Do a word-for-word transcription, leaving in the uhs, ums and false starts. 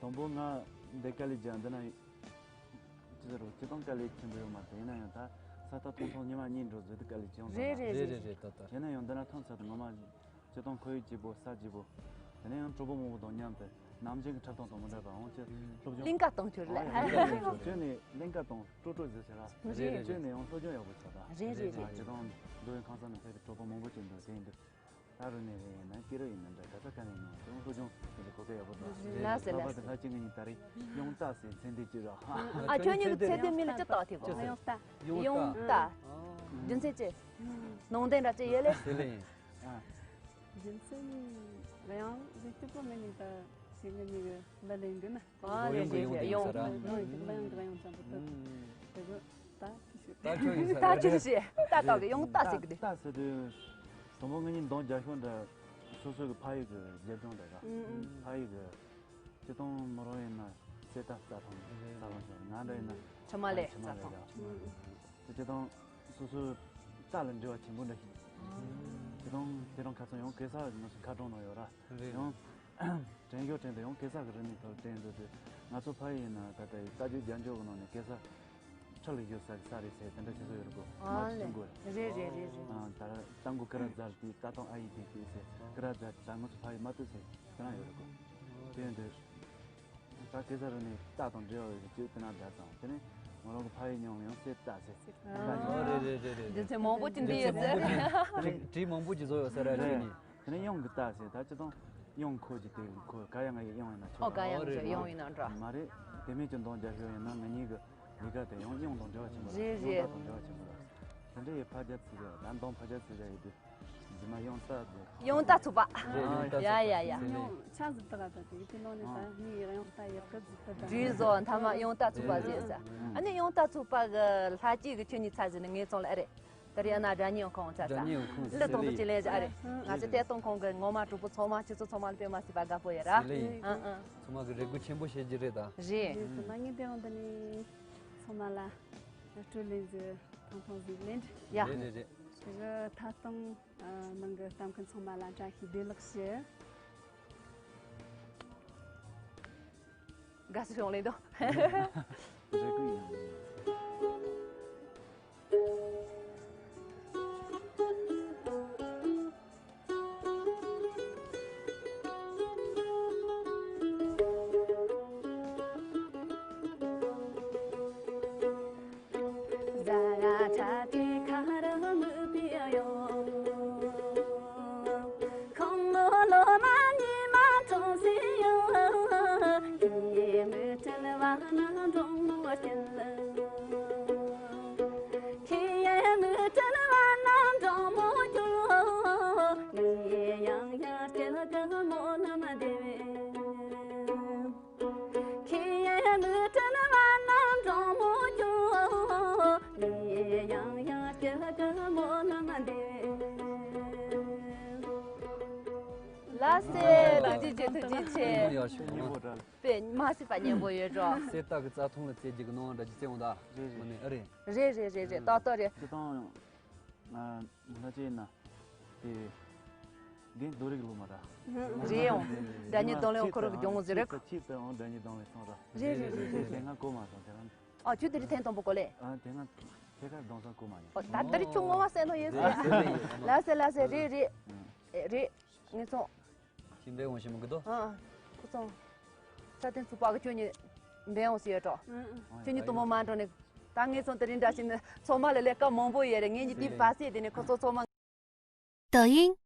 དང་པོ་ང་འདི་དཀའ་ལས་བརྒྱབ། འདི་ན་ཅི་ཟེར་རོ། སྤྱིར་བཏང་དཀའ་ལས་ཆེན་པོ་ཡོད་མ་རེད། ཡིན་ན་ཡང་ད་ས་ཐག་ཐུང་ཐུང་ཉི་མ་གཉིས་འགྲོ་བཟོས་དུས་དཀའ་ལས་ཆེ་ཡོང་། རེད་རེད། རེད་རེད་རེད། ད་ད་ཡིན་ན་ཡང་འདི་ན་ཐོན་ཚར་དུས་ངོ་མ་སྤྱིར་བཏང་ཁོར་ཡུག་སྐྱིད་པོ། ས་སྐྱིད་པོ། དེ་ནས་ཡང་གྲོགས་པོ་མང་པོ་དང་མཉམ་དུ་ནམ་རྒྱུན་གྱི་འཁྲབ་སྟངས་དང་མི་འདྲ་བ། འོང་ཅི་སློབ་སྦྱོང་གླིང་ག་གཏོང་ཁྱོད་ལ། ཨ་ཡ། ཁྱོད་ནས་གླིང་ག་གཏོང་སྤྲོ་སྤྲོ་ཟེར་ཟེར་ར། རེད་རེད། ཁྱོད་ནས་ཡང་སློབ་སྦྱོང་ཡག་པོ་བྱས་ར། རེད་རེད་རེད། སྤྱིར་བཏང་འགྲོ་བའི་ཁང་ས་ནང་ཕེབས་པའི་གྲོགས་པོ་མང་པོ་ཅིག་འདུག་དེ་ཡིན་དུས། ད་རུ་ནས་རེད་ན་སྐྱེ་རུ་ཡིན་ན་འདྲ། ག་ས་ག་ནས་ཡིན་ན་ཅུང་སློབ་སྦྱོང་དེ་འདྲ་གོ་སྐབས་ཡག་པོ་འདུག་ལགས་སེ་ལགས། ལྷག་པར་དུ་ལྷ་ཅིག་ངེད་གཉིས་ད་རེས་ཡོང་ལྟ་ཟེར་མཚན་དེ་ཅི་ར། ཨ། ཁྱོད་གཉིས་ཀྱི་མཚན་དེ་མིང་ལ་ཅི་བཏགས་ཐེབས། ཡོང་ལྟ། ཡོང་ལྟ། རྒྱུ་མཚན་ཅི། ནང་དོན་འདྲ་ཅི་ཡོད་ལེ། དེ་ལས་ཡིན། ཨ། རྒྱུ་མཚན་ཡང་ཟིག་སྐྱིད་པོ་མེད་ནི་ད་ཟིག་ངེད་གཉིས་ཀྱི་ལ་ལས་འགུལ་ན། ཨ། རེད་རེད་རེད། ཡོང་། ཡོང་གི་ལ་ཡང་གི་ལ་ཡང་ཅང་པོ་ད། དེ་གི་ད་ཅི་ཞིག་ད་ཁྱོད་ཡིན་ས་ད་རེད། ཅི་ཞིག་ད་ལྟ་གི་ཡོང་ལྟ་ཟེར་གི་དེ། ད་ཟེར་དུས་དང་པོ་ངེད་གཉིས་གདོང་རྒྱག་ཤོག་འདྲ། སོ་སོ་གི་ཕ་ཡུལ་གི་རྒྱབ་ལྗོངས་འདྲ་ག་ཨུ་ཨུ། ཕ་ཡུལ་གི་སྤྱིར་བཏང་མོ་རང་ཡིན་ན་གསེར་རྟ་རྩྭ་ཐང་རྩྭ་ཐང་ཞིག་ང་འདྲ་ཡིན་ན་ཆུ་དམར་ལས་རྩྭ་ཐང་། ཨུ་ཨུ། སྤྱིར་བཏང་སོ་སོའི་རྟ་ལ་འབྲེལ་བ་ཆེན་པོ་འདྲ་ཞིག་སྤྱིར་བཏང་དེ་རིང་ཁ་སང་ཡང་གེ་སར་ང་ཚོ་མཁར་གྲོང་ནང་ཡོད་ར། རེད། ཡང་དྲན་ཤོག་དྲན་དུས་ཡང་གེ་སར་གི་རིག་གནས་ཐོག་དྲན་འདུག་དུས། ང་ཚོ་ཕ་ཡུལ་ཡིན་ན་ད་ལྟ་རྟ་རྒྱུག་རྒྱག་འཇོག་གི་ནང་ནས་གེ་སར་ཁྲི་ལ་བཞུགས་ས་གི་ས་རེད་ཟེར་དེ་འདྲ་བྱེད་སྲོལ་ཡོད་རེད་གོ། ཨ་ང་ཚོ་ལེ། ཀྲུང་གོ་རེད། རེད་རེད་རེད་རེད། ཨ། ད་རྟ་མགོ་ཀི་ར་རྫ་རེད་དེ། རྟ་དང་ཨ་ཡེ་དེ་དེ་ཟེར་ཀི་ར་རྫ་རེད། ད་ང་ཚོ་ཕ་ཡུལ་མ་ཏུ་ཟེར་དེ་རང་ཡོད་རེད་གོ། དེ་ཡིན་དུས་ད་གེ་སར་རིག་གནས་རྟ་དང་འབྲེལ་བ་ཡོད་ཅིག་དེ་ན་བསྡད་ཙང་། དེ་ནས་ང་རང་གི་ཕ་ཡུལ་མྱོང་ཡང་གསེར་རྟ་ཟེར། ཨ། རེད་རེད་རེད་རེད། རྒྱུ་མཚན་མང་པོ་ཅིག་འདི་ཡོད་ཟེར། རེད། བྲིས་མང་པོ་ཅིག་བཟོ་ཡོད་ཟེར་ར་ཁྱེད་གཉིས། དེ་ནས་གཡང་གི་རྟ་ཟེར། ད་སྤྱིར་བཏང་གཡང་ཁོ་ཅིག་དེ་ཁོ་ག་ཡང་ང་ཡི་གཡང་ཡིན་ན་ཆོག་ཨོ་ག་ཡང་ཨོ་རེད་ཆོག་རེད། གཡང་ཡིན་ན་འདྲ། མ་རེད། དེ་མིན་གྱི་གདོང་རྒྱག་ཤོག་ཡིན་ན་ང་གཉིས་ཀྱི་ལས་ཀ་དེ་ཡང་གཡང་དང་འབྲེལ་བ་ཆེན་པོ་རེད། རེད་རེད། གཡང་དང་འབྲེལ་བ་ཆེན་པོ་རེད། དེ་འདྲ་ཡི་ཕར་རྒྱབ་ཚིག་རེད། ད་གདོང་ཕར་རྒྱབ་ཚིག་རེད་ཡོད་དུས། རྗེས་མ་གཡང་རྟ་དེ། གཡང་རྟ་ཚུགས་པ། རེད། གཡང་རྟ་ཡ་ཡ་ཡ། ཚུགས་པ་ཟེར་ནས། གཡང་ཆ་ཟིག་དག་ད་དེ་དེ་ནང་ནས་ད་ངའི་གཡང་རྟ་ཡག་གི་ཟིག་ད་ད། འགྲིག་བཟོ་མཐའ་མ་གཡང་རྟ་ཚུགས་པ་ཟེར་ས། ཨ་ནི་གཡང་རྟ་ཚུགས་པ་གི་ལྷ་སྐྱིད་གི་ཁྱོད་གཉིས་ཚ་ཟེར་ནས་ངའི་ཚོང་ལ་ཨེ་རེད། ད་རེས་ཨ་ན་སྒྲ་སྙན་ཁོང་ཆ་ས། སྒྲ་སྙན་ཁོང་ལ་དོག་དོག་ཅི་ལས་བྱ་རེད། ང་ཚོ་ལྟད་སྟངས་ཁང་གི་ངོ་མ་གྲོགས་པོ་ཚང་མ་ཁྱེད་ཚོ་ཚང་མ་ལ་དཔེ་མ་སྲིད་པ་དགའ་པོ་ཡོད་ར། ཟེར་ལེ། ཨང་ཨང་། ཚང་མ་གི་རེ་སྒུག་ཆེན་པོ་བྱེད་ཀྱི་རེད་ད། རེད། རེད་ཟེར་ན་ངས་དེ་རིང་འདི་ནས་ཚང་མ་ལ་སྤྲོ་ལེན་ཟིག་ཐང་ཐང་ཟིག་ལེན། ཡ། རེད་རེད་རེད། དེ་གི་ཐ་སྟོང་ནང་གི་ལྟ་མཁན་ཚང་མ་ལ་བཀྲ་ཤིས་བདེ་ལེགས་ཞུ། དགའ་བསུ་ཡོང་ལེ་འདུག་རེ་སྒུག་ཡིན། ལགས་སེ། ཐུགས་རྗེ་ཆེ། ཐུགས་རྗེ་ཆེ། ཡག་ཤོས་ཡིན། དཔེ་མ་སྲིད་པ་སྙན་པོ་ཡོད་འགྲོ། གསེར་རྟ་གི་རྩྭ་ཐང་ལ་རྩེ་རྒྱུ་གི་ནང་འདྲ་ཅིག་བཙལ་འོང་ད། རེད་རེད། ཨ་རེད། རེད་རེད་རེད་རེད། ཏག་ཏག་རེད། སྤྱིར་བཏང་ང་ལ་ཅི་ཡིན་ན་དེ་འདི་རྡོ་རིགས་ལོ་མ་ར། རེད་ཡོང་། སྒྲ་སྙན་གདོང་ལེན་ཁོ་རང་གི་སྦྱོང་བ་ཟེར་རེད། ཁྱེད་ད་ཨང་སྒྲ་སྙན་གདོང་ལེན་སོང་ར། རེད་རེད་རེད་རེད། དེ་སྔ་གོ་མ་སོང་དེ་རང་། ཨ་ཁྱོད་དེ་རིང་ཐེངས་དང་པོ་གོ་ལེ། ཨ་དེ་སྔ་ཐད་ཀར་གདོང་ས་གོ་མ་ཡིན། ཨོ་ད་དེ་རིང་ཁྱོད་ངོ་མ་གསལ་ནོ་ཡིན་ཟེར། ལགས་སེ་ལགས་སེ། རེད་རེད། ཨེ་རེད། ངེད་ཚོ། ཤིང་འབྲས་འོང་ཞིག་མི་དགོས་དོ། ཨ་ཨ། ཁོ་ཚོ། ས་སྟེང་ཚུགས་པ་གི་ཁྱོད་གཉིས་འབད་འོང་ཟེར་ཡོད་འགྲོ། ཁྱོད་གཉིས་དུ་མོ་མ་འགྲོ་ནས། ད་ངེད་ཚོ་དེ་རིང་འདྲ་ཞིག་ནི་ཚང་མ་ལ་ལས་ཀ་མང་པོ་ཡོད་རེད། ངེད་གཉིས་དེ་བ་སེ་དེ་ནས་ཁོ་ཚོ་ཚང་མ། 抖音